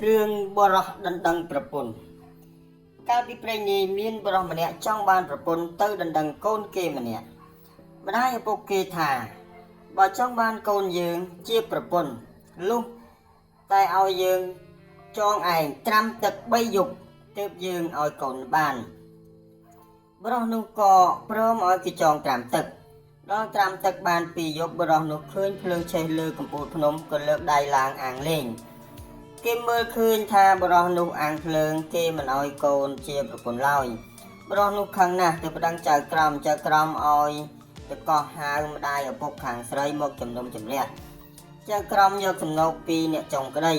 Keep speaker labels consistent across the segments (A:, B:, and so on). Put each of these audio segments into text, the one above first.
A: រឿងបរោះដណ្ដឹងប្រពន្ធកាលពីព្រេងនាយមានបរោះម្នាក់ចង់បានប្រពន្ធទៅដណ្ដឹងកូនគេម្នាក់ម្ដាយឪពុកគេថាបើចង់បានកូនយើងជាប្រពន្ធលុះតែឲ្យយើងចងឯងត្រាំទឹក3យប់ទើបយើងឲ្យកូនបានបរោះនោះក៏ព្រមឲ្យគេចងត្រាំទឹកដល់ត្រាំទឹកបាន2យប់បរោះនោះឃើញភ្លើងឆេះលើកំពូលភ្នំក៏លើកដៃឡើងអាងលេងគេមើលឃើញថាបរោះនោះអាងភ្លើងគេមិនឲ្យកូនជាប្រពន្ធឡើយបរោះនោះខឹងណាស់ទៅប្តឹងចៅក្រមចៅក្រមឲ្យទៅកោះហៅម្ដាយឪពុកខាងស្រីមកជំនុំជម្រះចៅក្រមយកសំណូកពីអ្នកចុងក្តី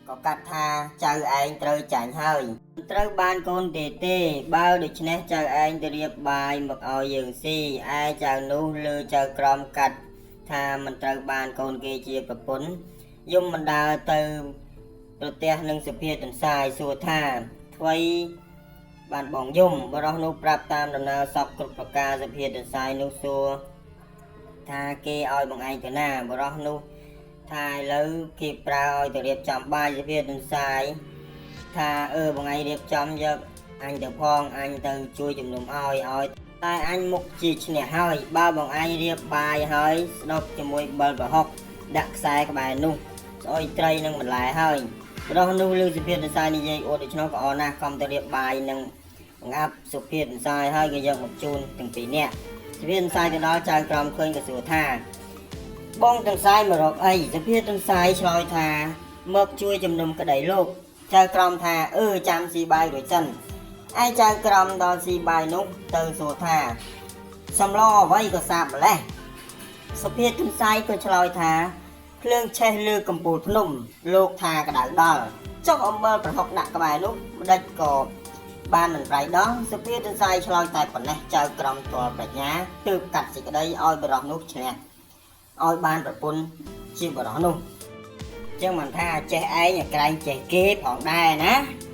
A: ក៏កាត់ថាចៅឯងត្រូវចាញ់ហើយត្រូវបានកូនទេទេបើដូច្នេះចៅឯងទៅរៀបបាយមកឲ្យយើងស៊ីឯចៅនោះលើចៅក្រមកាត់ថាមិនត្រូវបានកូនគេជាប្រពន្ធយំមិនដើរទៅប្រទះនឹងសុភាទន្សាយសួរថាថ្វីបានបងយំបរោះនោះប្រាប់តាមដំណើរសពគ្រប់ប្រការសុភាទន្សាយនោះសួរថាគេឲ្យបងឯងទៅណាបរោះនោះថាឥឡូវគេប្រើឲ្យទៅរៀបចំបាយសុភាទន្សាយថាអឺបងឯងរៀបចំយកអញទៅផងអញទៅជួយជំនុំឲ្យឲ្យតែអញមុខជាឈ្នះហើយបើបងឯងរៀបបាយហើយស្ដុកជាមួយបិលប្រហុកដាក់ខ្សែក្បែរនោះស្អុយត្រីនឹងបន្លែហើយបរោះនោះឮសុភាទន្សាយនិយាយអួតដូច្នោះក៏អរណាស់ខំទៅរៀបបាយនឹងបង្អាប់សុភាទន្សាយហើយក៏យកមកជូនទាំងពីរនាក់សុភាទន្សាយទៅដល់ចៅក្រមឃើញក៏សួរថាបងទន្សាយមករកអីសុភាទន្សាយឆ្លើយថាមកជួយជំនុំក្តីលោកចៅក្រមថាអឺចាំស៊ីបាយរួចសិនឯចៅក្រមដល់ស៊ីបាយនោះទៅសួរថាសំឡអ្វីក៏សាបម្លេះសុភាទន្សាយក៏ឆ្លើយថាភ្លើងឆេះលើកំពូលភ្នំលោកថាក្តៅដល់ចុះអំបិលប្រហុកដាក់ក្បែរនោះម្ដេចក៏បានមិនប្រៃដល់សុភាទន្សាយឆ្លើយតែប៉ុណ្ណេះចៅក្រមទាល់ប្រាជ្ញាទើបកាត់សេចក្តីឲ្យបរោះនោះឈ្នះឲ្យបានប្រពន្ធជាបរោះនោះចឹងមិនថាចេះឯងក្រែងចេះគេផងដែរណា។